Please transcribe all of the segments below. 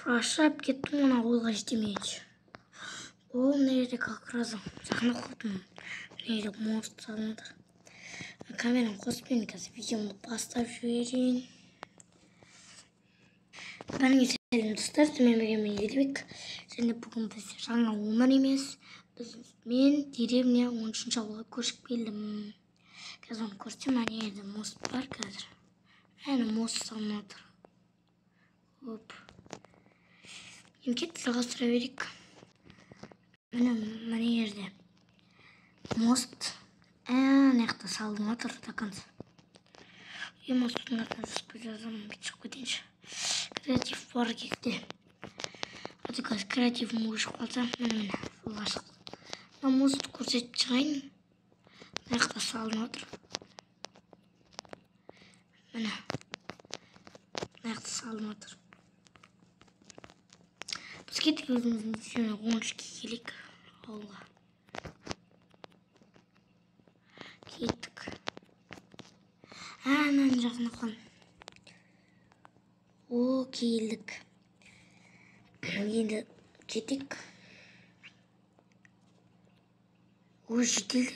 Шаршап кеттім, мына ауылға жетемейінші. О, мына жерде как раз жақындап қалыппын. Мына жерде мост салынып жатыр. Камераны қосып мен қазір видеомды бастап жіберейін. Бәріңе сәлем достар, сіздермен бірге мен Елебек. Және бүгін біз жаңа өмір емес, мен деревня 13-ші ауылға көшіп келдім. Қазір оны көрсетемін, ана жерде мост бар қазір. Әне мост салынып жатыр. Оп. Енді кеттік, жалғастыра берейік. Міне, мына жерде мост ана жақта салынып жатыр до конца. Е, мосттың артынан жүзіп келе жатырмын, бүйтіп шығып кетейінші. Креатив бар кекте. А то қазір креативім өшіп қалса, міне, міне, жолға шықтық. Мына мостты көрсетіп шығайын. Мына жақта салынып жатыр. Міне, мына жақта салынып жатыр. Біз кеттік өзіміздің 13-ке келейік ауылға. Кеттік. Ананың жақында қалдым. О, келдік. Енді кетейік. О, жителдер.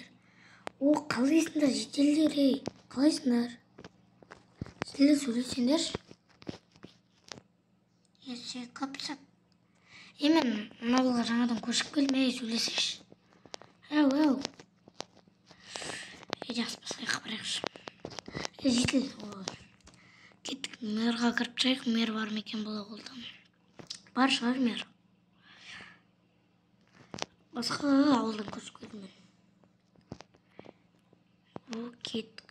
О, қалайсыңдар, жителдер, ей? Қалайсыңдар? Жителдер, сөйлесеңдерші. Есе көпсің. Е, мен мына ауылға жаңадан көшіп келдім, ей, сөйлесейші. Әу, әу. Е, жақсы, басқа жаққа барайықшы. Е, житель, ой. Кеттік, мэрға кіріп шығайық, мэр бар ма екен бұл ауылда? Бар шығар мэр. Басқа ауылдан көшіп келдім мен. О, кеттік.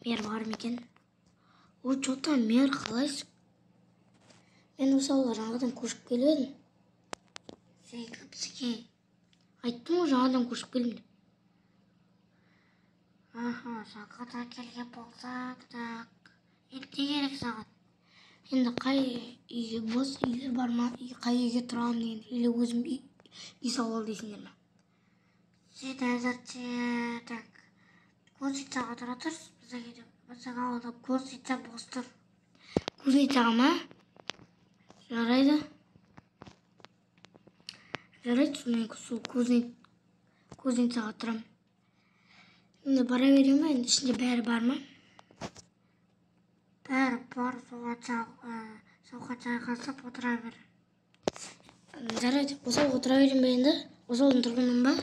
Мэр бар ма екен? О, чё там, мэр, қалайсың? Мен осы ауылға жаңадан көшіп келіп едім. Сен кімсің? Айттым ғой, жаңадан көшіп келдім деп. Аха, жаңадан келген болсаң, так. Енді не керек саған? Енді қай үйге бос үйлер бар ма? Қай үйге тұрамын деген, или өзім үй салып ал дейсіңдер ме? Сен әзірше, так, кузницаға тұра тұрсың, біздің үйде, біздің ауылда кузница бос тұр. Кузницаға ма? Жарайды. Жарайды, мен сол кузницаға тұрамын. Енді бара берейін ба? Енді ішінде бәрі бар ма? Бәрі бар, соған жайғасып отыра бер. Жарайды, осы ауылға тұра берейін бе енді? Осы ауылдың тұрғынымын ба?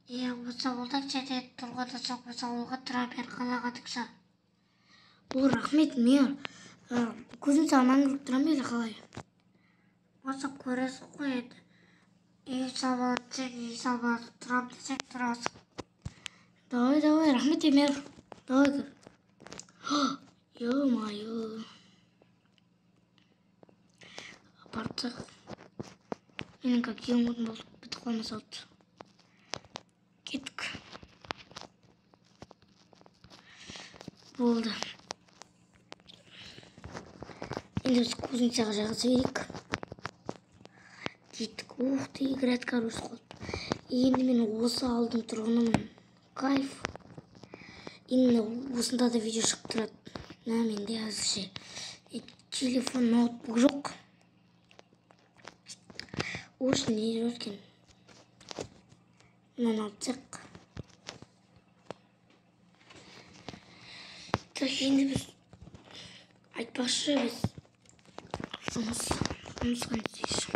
Иә, осы ауылдың сен тұрғынысың, осы ауылға тұра бер, қалағаныңша. О, рахмет, мэр. Кузницаға мәңгілік тұрамын ба или қалай? Осы көресің ғой енді. Үй салып алып десең, үй салып алып тұрамын десең, тұрасың. Давай, давай, рахмет, мэр. Давай кір. Ё-моё. Апарып тастайық. Менің как ең отым болды, бітіп қалмаса болды. Кеттік. Болды. Енді біз кузницаға жайғаса берейік. Кеттік. Ух ты, грядка өсіп қалды. Енді мен осы ауылдың тұрғынымын. Кайф. Енді осында да видео шығып тұрады. Мына менде әзірше телефон, ноутбук жоқ. Осы не жүр екен? Мынаны алып тастайық. Так, енді біз айтпақшы, біз жұмысқа не істейсіз?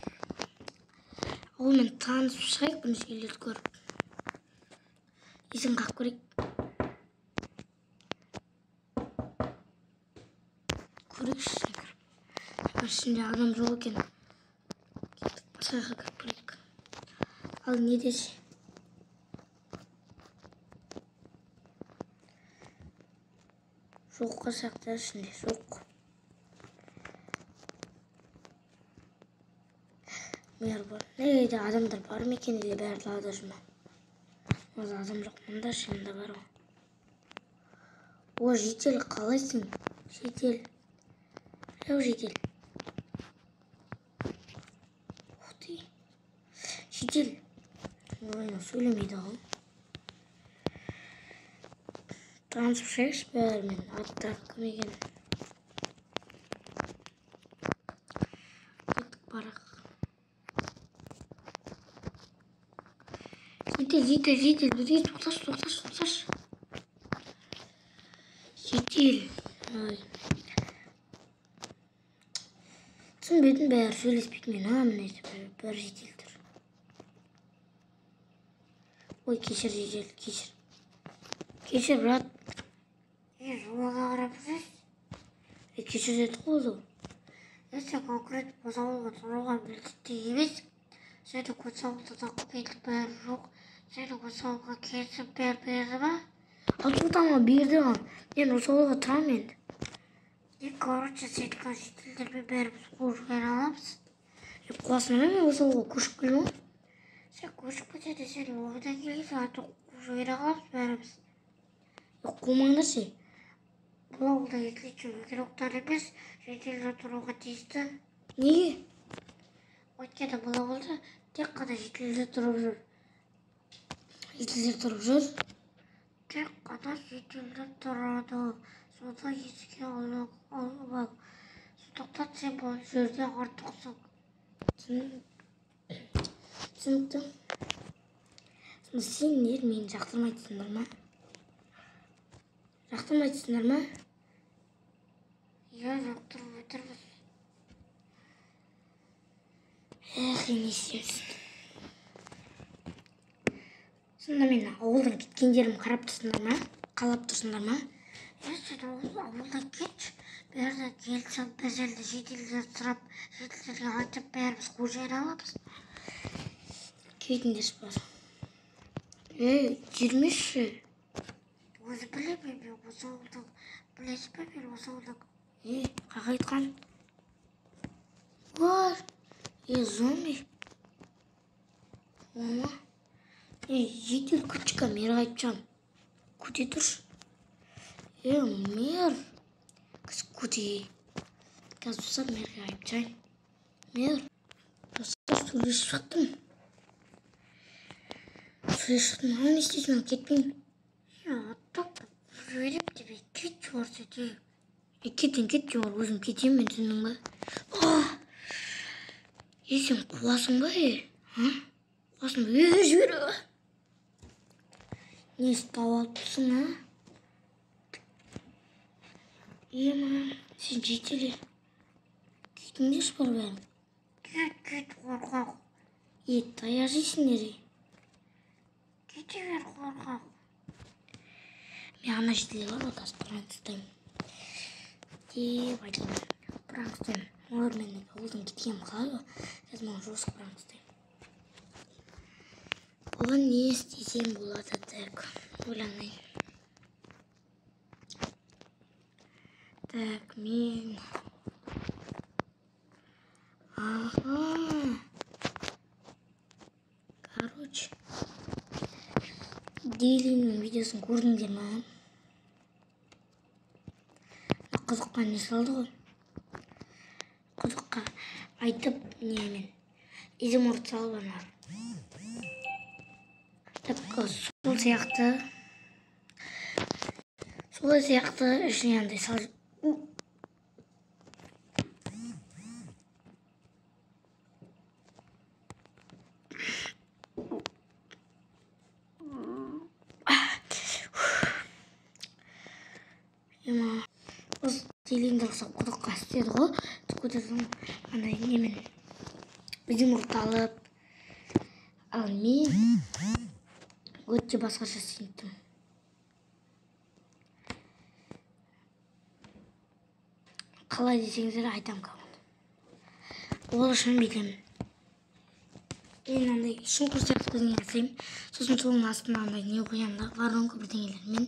Ауылмен танысып шығайық, бірінші үйлерді көріп. Есігін қағып көрейік. Көрейікші ішіне кіріп. Ішінде адам жоқ екен. Кеттік, басқа жаққа кіріп көрейік. Ал не десе? Жоққа сияқты ішінде жоқ. Мэр бар. Неге адамдар бар ма екен, или бәрі далада жүр ме? Осы адам жоқ, мында шынында бар ғой. О, житель, қалайсың? Житель. Әу, житель. Ух ты. Житель. Ой, сөйлемейді ғой. Танысып шығайықшы бәрімен, аттары кім екен. Кеттік барақ. Житель, житель, житель, бізге тоқташы, тоқташы, тоқташы. Житель. Ой. Түсінбедім, бәрі сөйлеспейді мен, а, міне бір житель тұр. Ой, кешір, житель, кешір. Кешір, брат. Жолға қарап жүрсіз. Кешір дедік қой ол. Сен конкрет осы ауылға тұруға міндетті емес. Сенің осы ауылда документі бәрі жоқ. Сенің осы ауылға келісім бәрі берді ма? Ал тоқтама, берді маған. Мен осы ауылға тұрамын енді. Короче, сен қазір жительдермен бәріміз қуып жібере аламыз. Қуасың ба, мен осы ауылға көшіп келдім ғой. Сен көшіп кетеді, сен ойдан келген соң қуып жібере қаламыз бәріміз. Қумаңдаршы. Бұл ауылда если игроктар емес, жительдер тұруға тиісті. Неге? Өйткені бұл ауылда тек қана жительдер тұрып жүр. Жительдер тұрып жүр? Тек қана жительдер тұрады. Соны еске алып ал. Сондықтан сен бұл жерде артықсың. Түсінікті. Сонда сендер мені жақтырмайтсыңдар ма? Жақтырмайтсыңдар ма? Иә, жақтырмай тұрмыз. Эх, не істейміз? Сонда мен ауылдан кеткендерім қарап тұрсыңдар ма? Қалап тұрсыңдар ма? Иә, сен ауылдан кетші. Бәріне келсең, біз енді жительдер сұрап, жительдерге айтып, бәріміз қуып жібере аламыз. Кетіңдерші бар. Ей, жүрмеші. Өзі білемін мен осы ауылдан. Білесің бе мен осы ауылдан? Ей, қайда айтқан? Ой, ей, зомби. Ома. Ей, житель күтші, мэрға айтып шығамын. Күте тұршы. Ей, мэр. Қыз күте. Қазір достар мэрге айтып шығайын. Мэр. Достар, сөйлесіп шықтым. Сөйлесіп шықтым. Ал не істейсің, ал кетпеймін. Аттап жіберем деп кетші көрсете. Кетен, кетші бар, өзім кетемін мен, түсіндің ба? Е, сен қуасың ба, е? А? Қуасың ба? Е, жібер. Не ұстап алып тұрсың, а? Е, мам, сен жетеле. Кетіңдерші бар бәрің. Кет, кет, қорқақ. Е, таяқ жейсіңдер, е. Кете бер, қорқақ. Мен ана жетеле бар ғой, қазір пранк ұстаймын. Деп айтамын. Пранк ұстаймын. Олар мені ауылдан кеткенім қалай ғой? Қазір маған жосық пранк ұстаймын. Оған не істесем болады, так, ойланайын. Так, мен... Аха. Короче, Дейлиннің видеосын көрдіңдер ма? Құдыққа не салды ғой? Құдыққа айтып, немен изумруд салып аналар. Так, сол сияқты. Сол сияқты ішіне андай салып. Осы Дейлинді ұқсап құдыққа істеді ғой. Көтердің андай немен изумруд алып. Ал мен өте басқаша істеймін. Қалай десеңіздер айтамын кәдімгі. Ол үшін бүйтемін. Мен андай шұңқыр сияқты бірдеңе жасаймын. Сосын соның астына андай не қоямын да, воронка бірдеңелермен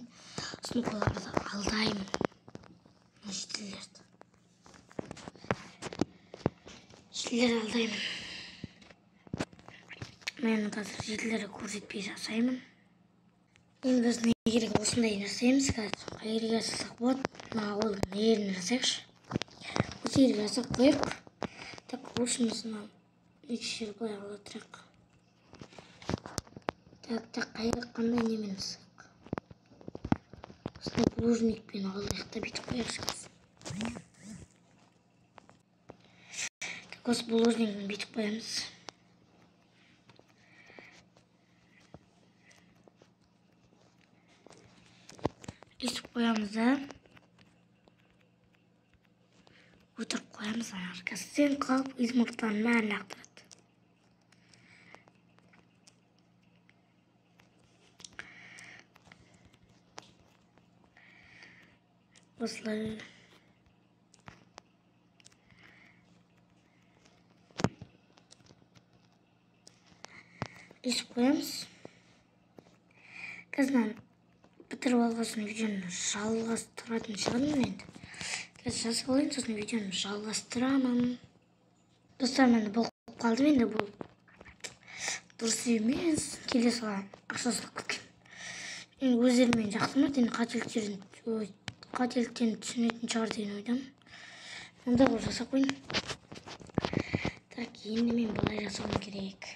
сосын оларды алдаймын. Жительдерді. Жительдерді алдаймын. Мен қазір жительдерді көрсетпей жасаймын. Енді біз не керек осындай жасаймыз қазір. Қай жерге жасасақ болады? Мына ауылдың мына жерін жасайықшы. Осы жерге жасап қояйық. Так, лучше біз мына екі жер былай ала тұрайық. Так, так, қай қандай немен жасайық? Осылай булыжникпен алайық та бүйтіп қояйықшы. Так, осы булыжникпен бүйтіп қоямыз. Өйтіп қоямыз да. Отырып қоямыз ана арқасынан қалып изумрудтардың бәрін лақтырады. Осылай. Өйтіп қоямыз. Қазір мынаны бітіріп алған соң видеоны жалғастыратын шығармын енді. Қазір жазып алайын, сосын видеоны жалғастырамын. Достар, міне болып қалдым енді, бұл дұрыс емес. Келе сала ақша сұрап кеткен. Енді өздері мені жақтырмайды, енді қателіктерін түсінетін шығар деген ойдамын. Онда қылып жасап қояйын. Так, енді мен былай жасауым керек.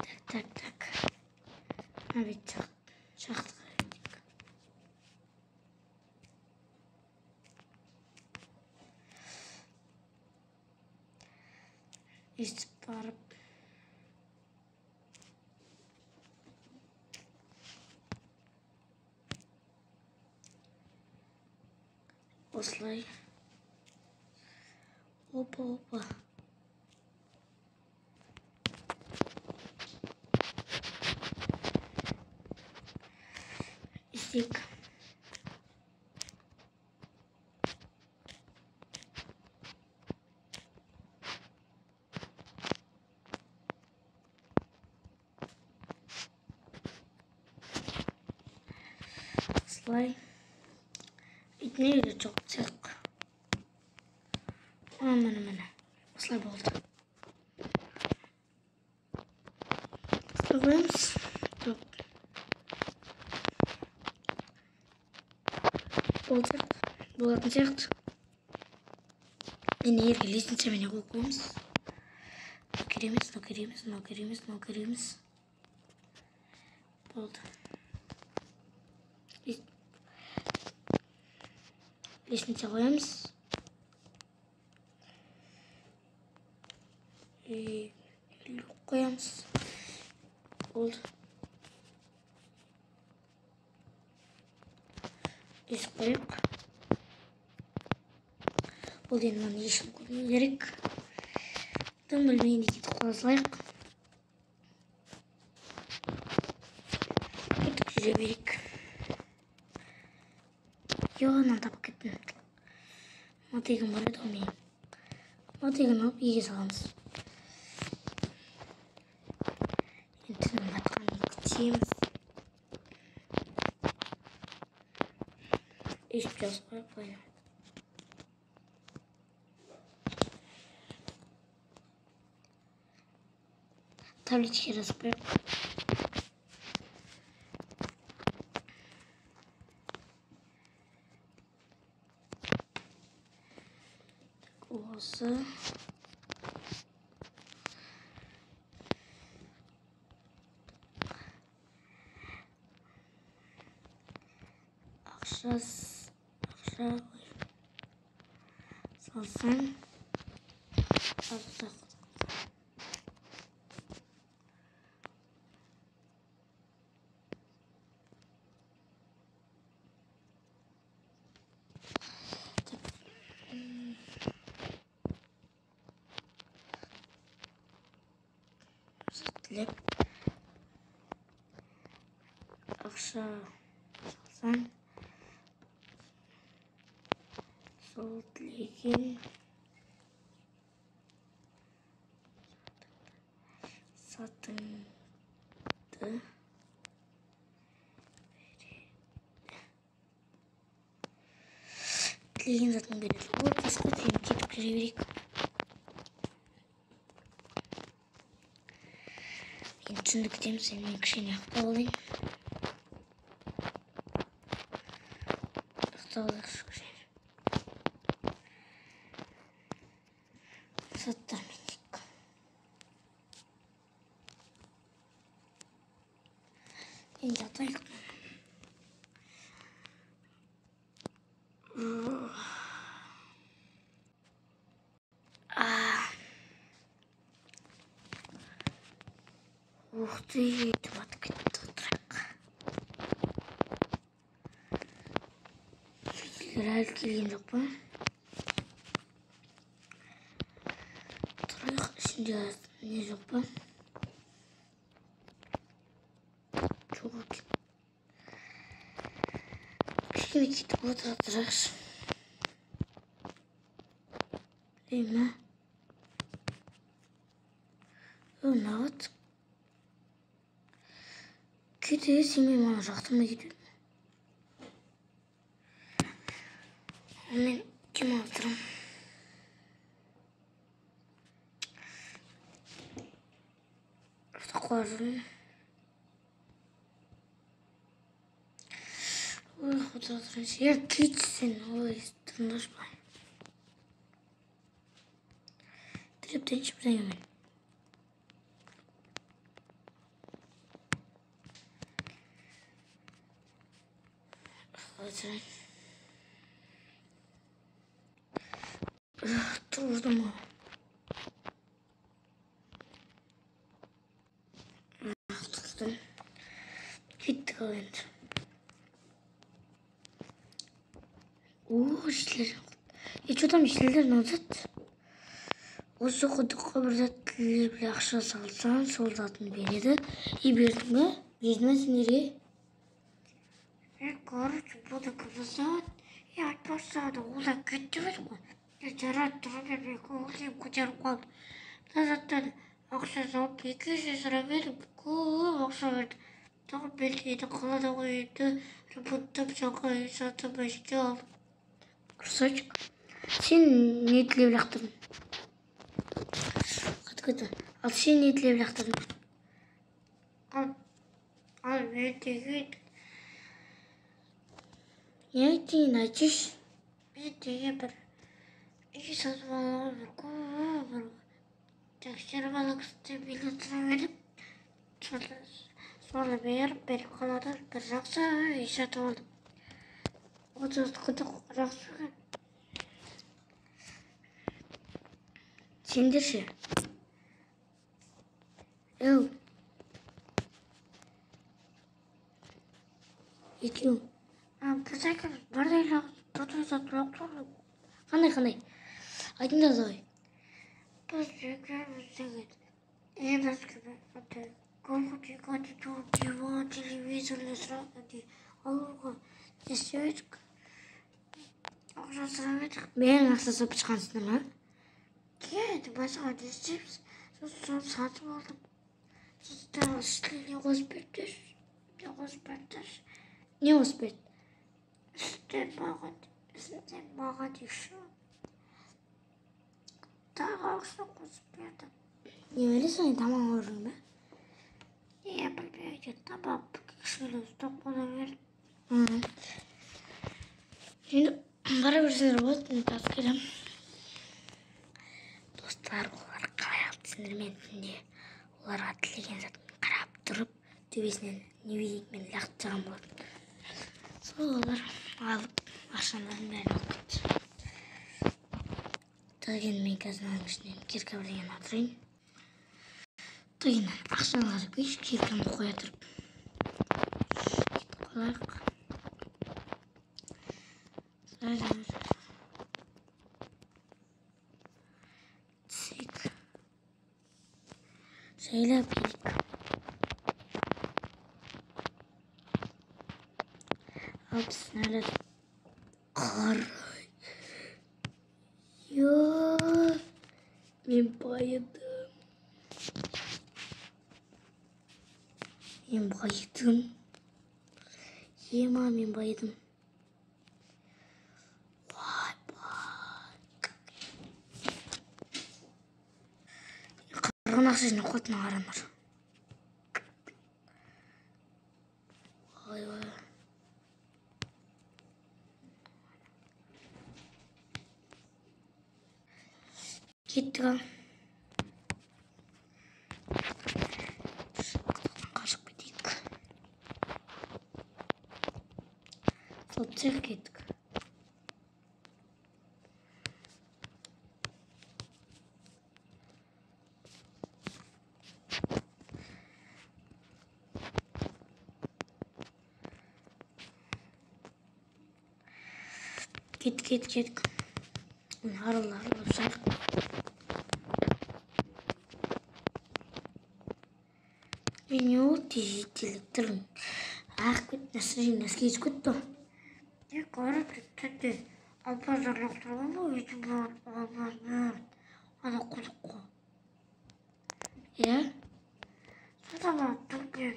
Так, так, так. Мына бет шақтық. Өйтіп барып осылай. Опа, опа. Істейік. Осылай. Итіне үйде жоқ цех. Міне, міне. Осылай болды. Осылай қоямыз. Жоқ. Болды. Болатын сияқты. Енді ерге лестницамен қойып қоямыз. Мынау керек емес, мынау керек емес, мынау керек емес, мынау керек емес. Болды. Лестница қоямыз. И люк қоямыз. Болды. Есік қояйық. Бұл енді мынаны ешкім көрмеу керек. Дым білмейді кетіп қала салайық. Кетіп жүре берейік. Йо, мынаны тапып кеттім. Мотыгім бар еді ғой менің. Мотыгін алып үйге саламыз. Енді түннің батқанын күтеміз. Өйстіп жазып қойып қояйын. Табличка жазып қояйық. Осы. Ақша салсаң, артық. Тілеп ақша салсаң, сол тілеген затыңды тілеген затын береді. Ол қасқа түйін кетіп жүре берейік. Енді түнді күтеміз, енді мен кішкене ұйықтап алайын. Ұйықтап алайықшы кішкене. Заттармен тек. Ух ты, батып кетті, отырайық. Жительдер әлі келген жоқ па? Тұрайық, ішінде не жоқ па? Жоқ екен. Кішкене кетіп отыра тұрайықшы. Ей, мә. Мына вот. Кете, сен мен маған жақтырмай кетеді. Мен демалып тұрамын. Ұйықтап қалып жүрмін. Ой, отыра тұрайыншы. Е, кетші сен. Ой, тұрыңдаршы былай. Тілеп тұрайыншы бірдеңемен. Отырайын. Тұрдым ғой. Тұрдым. Кеттік ал енді. О, жителер. Е, что там жителдер назад? Осы құдыққа бір зат тілеп ақша салсаң, сол затын береді. И бердің бе? Берді ме сендерге? Мен, короче, буду казать. Я айтпақшы, олар кетті ғой. Е, жарайды, тұра бер, мен көңіл көтеріп қалдым. Мына заттан ақша салып, 200 сұрап едім, көп ақша берді. Тағы белгіні қалада үйді ремонттап, жаңа үй сатып, машина алдым. Красавчик. Сен не тілеп лақтырдың? Қатты кетті. Ал сен не тілеп лақтырдың? Ал мен деген Не айтайын, айтшы. Мен деген бір үй сатып алуға бір көп бір тексеріп алғысы миллион сұрап едім. Соны беріп, бері қаладан бір жақсы үй сатып алдым. 30 құдық жақсы екен. Сендер ше? Еу. Екеу. Біз екеуміз бірдей бірдей зат лақтырдық. Қандай, қандай? Айтыңдар давай. Біз екеуміз деген емізге көңіл диван, телевизор алуға не істеп едік? Ақша сұрап едік. Бәрің ақша сұрап шыққансыңдар ма? Иә, енді басқа не істейміз? Сосын соны сатып алдым. Сосын тағы үстіне не қосып берді? Не қосып берді? Не қосып берді? Үстіне маған, үстіне маған еще тағы ақша қосып берді. Не ойлайсың, енді тамақ алып жүрдің бе? Иә, білмеймін, тамақ кішкене ұстап қона бердім. Енді бара берсеңдер болады, мен қазір келемін. Достар, олар қалай алды сендер? Мен түнде оларға тілеген затын қарап тұрып, төбесінен невидимкамен лақтырып тастаған болатын. Сол олар алып, ақшаларын бәрін алып кетті. Так, енді мен қазір мынаның ішінен кирка бірдеңені атырайын. Так, енді ақшаны қарап келейінші, киркамды қоя тұрып. Кетіп қалайық. Түсейік. Жайлап келейік. Алып әлі қарай. Я, мен байыдым. Мен байыдым. Ема, мен байыдым. Ойбай. Қырғын ақша жинап қойды мына қараңдар. Ой, ой. Кеттік ал. Құдықтан қашып кетейік. Салып тастайық, кеттік. Кеттік, кеттік, кеттік. Аралап шығайық. Не болды, жителдіктерің ағып кетті, настроение түсіп кетті. Е, короче, түнде алмаздар лақтырған ғой, өйтіп алмаз бәрін ана құдыққа. Иә? Содан ана түнде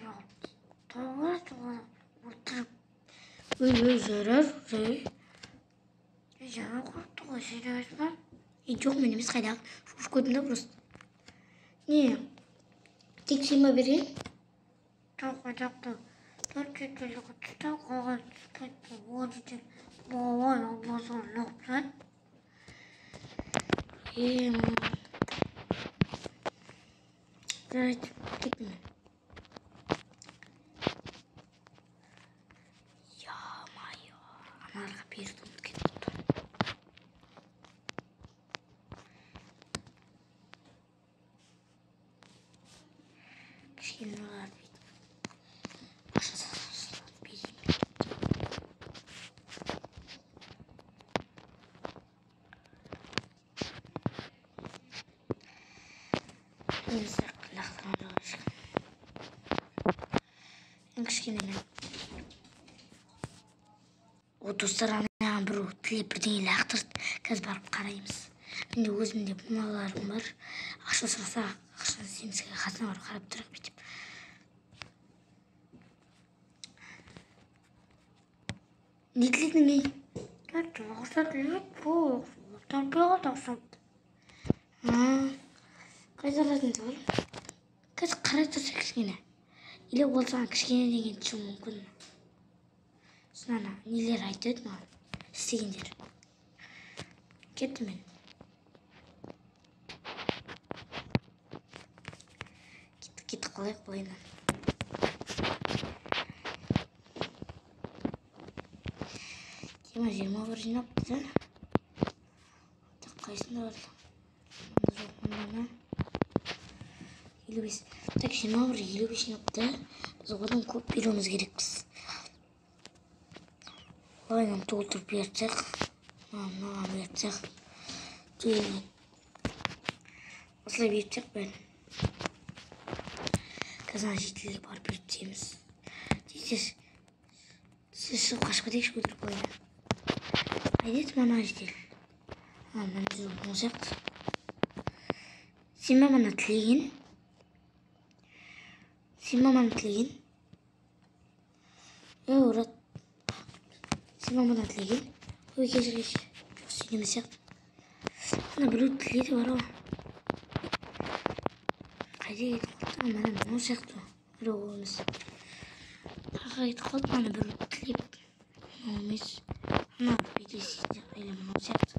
тауып ана өлтіріп. Ой, ой, жарар, жарар. Жаңа қорықты ғой, сен емес па? Е, жоқ, мен емес, қайдағы шошып кеттім да просто. Не, тек сен ба берген? Жоқ, қайдағы 4 шетелдікі түсті, қалған түсіп кетті. 10 шетел маған алмазға лақтырады. Е, жарайды, кеттім мен. Ё-моё, аналарға беруді ұмытып кеттім. Кішкене мыналарды бүйтіп ақша салып берейін. Негізі лақтырған жоқ ешкім. Ең кішкене мен. О, достар, ана біреу тілеп бірдеңе лақтырды. Қазір барып қараймыз. Менде өзімде мыналарым бар. Ақша сұраса, ақшаны іздейміз. Қасына барып қарап тұрайық бүйтіп. Не тіледің, ей? Ақша тілеп, бұл таппай қалды ақшамды. Қайда алатын бар? Қазір қарай тұрса кішкене. Или ол саған кішкене деген түсуі мүмкін. Сосын ана нелер айтады маған, істегендер. Кеттім мен. Кеттік, кеттік, қалайық былайынан. Тима 21 жинапты да. Так, қайсында бар? Мында жоқ, мында ма? 55. Так, 21, 55 жинапты. Біз одан көп беруіміз керекпіз. Былайынан толтырып берсек, мынаған берсек, түгелінен. Осылай берсек бәрін. Қазір ана шетелге барып беріп тастаймыз. Тез-тез шығып қашып кетейікші өтірік былайынан. Қайда еді мына жедел? А, мына жедел оң сияқты. Сен бе мана тілеген? Сен бе мана тілеген? Ей, брат. Сен бе мана тілеген? Ой, кешір, кешір. Жоқ, сен емес сияқты. Ана біреу тіледі бар ғой. Қайда кетіп қалды? А, мына мынау сияқты. Біреу ол емес. Қайда кетіп қалды? Ана біреу тілеп. Мынау емес. Ана бүйтесің, или мынау сияқты.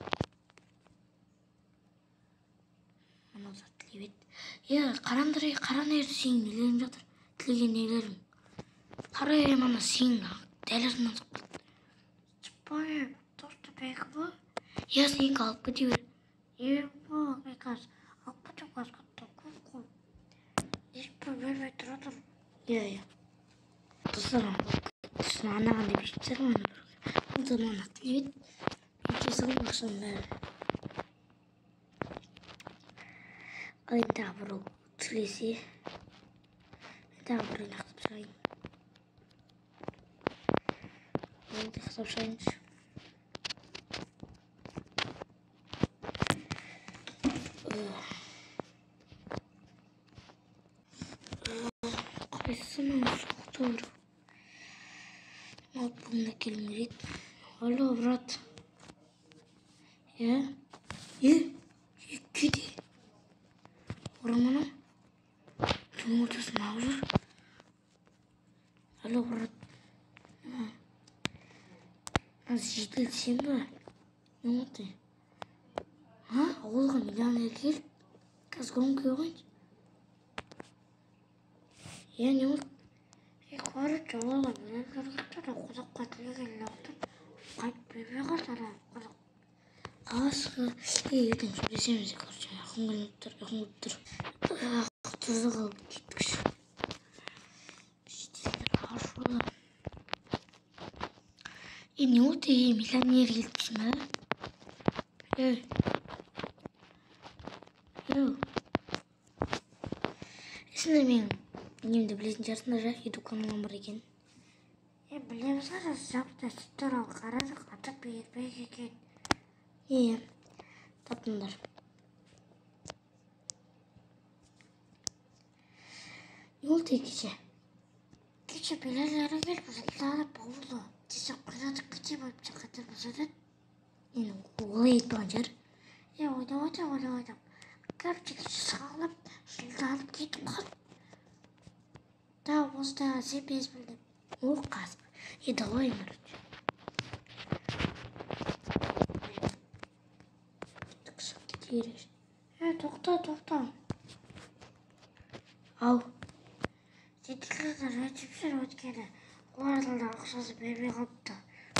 Мынау зат тілеп еді. Е, қараңдар, ей, қараңдар, сенің нелерің жатыр? Тілеген нелерің? Қара, ей, мана сенің дәл артынан шығып кетті. Шықпай, досты бек ба? Иә, сенікі алып кете бер. Е, бұл, мен қазір алып кетемін, қазір қатты көп қой. Ешбір бермей тұра тұр. Иә, иә. Достар, сосын анаған деп бүйтіп тастадым, ана бір. Бұл да маған тілеп еді. Бүйте салдым ақшаның бәрін. Ал енді тағы біреу тілесе, мен тағы біреуін ақтап шығайын. Болды, ақтап шығайыншы. Қайсысы мынау соқты біреу? Ноутбугымды әкелгім келеді. Алло, брат. Иә? Е? Кете. Орманы? Түн ортасын алып жүр. Алло, брат. Жедел сен ба? Не болды? А? Ауылға миллионер келіп, қазір громкий қойыңшы. Иә, не болды? Е, короче, ауылға миллионер келіп, ана қонаққа тілеген лақтырып, қайтып бермей қалды ана қонақ. Қасқы. Е, ертең сөйлесеміз, короче, ұйқым келіп тұр, ұйқым келіп тұр. Тұзды қалып кеттікші. Жителдер ашулы. Не болды, миллионер келіп тұрсың ба? Ей. Ей. Сендер менің немді білетін шығарсыңдар, жа, YouTube каналым бар екен. Білеміз ғой, жапты сүт туралы қарадық, аты Мейірбек екен. Е, таптыңдар. Не болды кеше? Кеше миллионер келіп жылданып болды. Десе қинатып кете болып қайтармыз еді. Енді олай айтпаған шығар. Ойнап отырмын, ойнап отырмын. Короче, кеше салып, жылданып кетіп қалды. Да, осындайға сенбеймін деп. О, қасық. Давай, короче. Тоқта, тоқта. Ау. Жетілерді рәнжіп жүр өйткені. Олардың да ақшасы бермей қалыпты.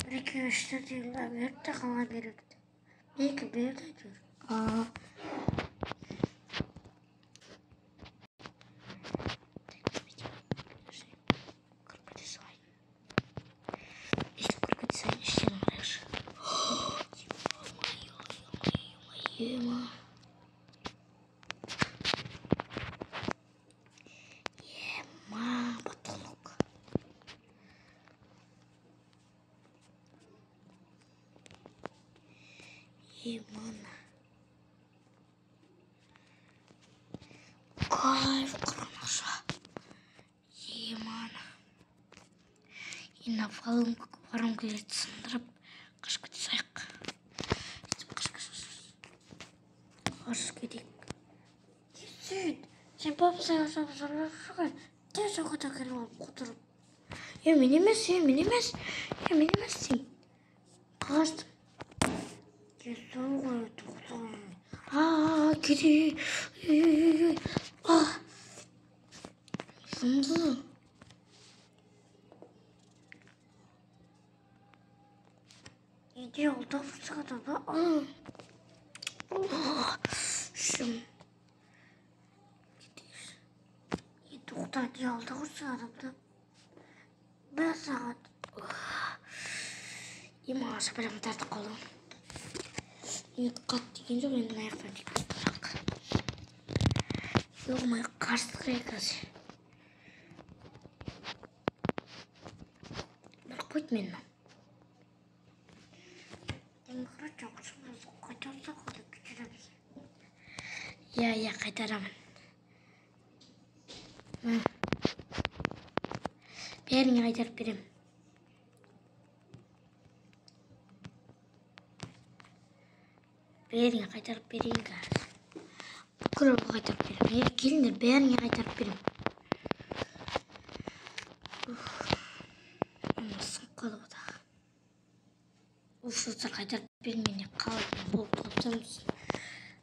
1, 2, 3, 4 елді беріпті, қалған бермепті. 2 берді әйтеуір. Кіріп кете салайын. Өйстіп кіріп кете салайын, іштерін қарайықшы. Ема. Ема, потолок. Емана. Кайф, қырған ақша. Емана. Ена воронкалерді сындырып қашып кете салайық. Сөйтіп қашып кетейік. Сен, сен бабасай жасап жүрсің, тез оғыта келіп алып құтырып. Мен емес, мен емес, мен емес сен. Қаштым. Сол ғой, тоқта. Кете. Жұмды. Неде алдап шығады ба? Шым. Тоқта, не алдап шығады? Бір сағат. Ема, шапалағым тартып қалдым. Енді қатты деген жоқ, енді аяқтан тиіп кетті бірақ. Ё-моё, қарсы қазір. Бір қойды мені. Короче, ақшамызды қайтарсақ, онда кешіреміз. Иә, иә, қайтарамын. Бәріңе қайтарып беремін. Бәріңе қайтарып берейін қазір. Бүкіл ауылға қайтарып беремін. Келіңдер, бәріңе қайтарып беремін. Ана сынып қалды ғой тағы. Уф, достар, қайтарып бермей қалып болып қалып тұрмыз.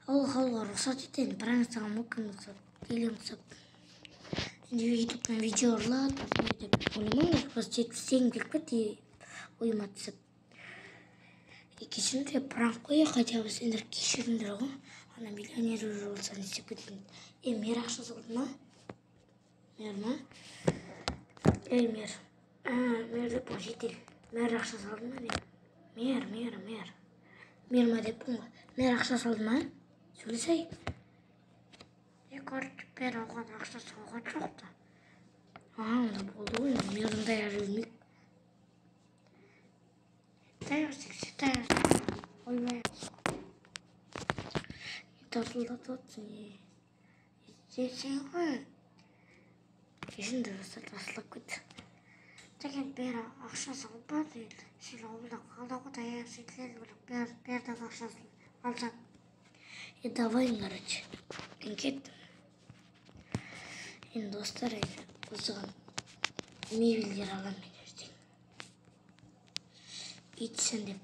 Ауылға рұқсат етейін, пранк салған мүмкін ұқсап, келем ұқсап. Енді ютубтан видео ұрлады деп ойламаңдар, просто жетіп істегім келіп кетті, ойыма түсіп. Кешіріңдер, пранк қой, хотя бы сендер кешіріңдер ғой. Ана миллионер уже болса не істеп кететін. Мер ақша салды ма? Мер ма? Ей, мер. Мер деп қой, шетел. Мер ақша салды ма? Мер, мер, мер. Мер ма деппін ғой. Мер ақша салды ма? Сөйлесей. Короче, бер оған ақша салған жоқ та. Онда болды ғой, мердің таяқ жемек. Таяқ жесе, таяқ. Ойбай. Тартылдатып отырсың, е. Сен ғой. Кешіріңдер, достар, тасылап кетті. Деген бер ақша салмады енді. Сен ауылда қалдың ғой, таяқ жейтін бірақ бердің ақшасын алсаң. Давай, короче. Мен кеттім. Енді достар, енді осыған мебельдер аламын мен ертең. Итсін деп.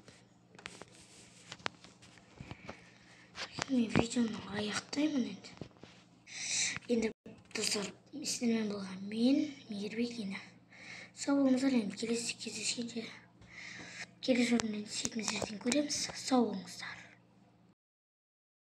Мен видеоны аяқтаймын енді. Енді достар, сіздермен болған мен, Мейірбек енді. Сау болыңыздар, енді келесі кездескенше, келесі бөлімнен сүйетіміздерден көреміз. Сау болыңыздар.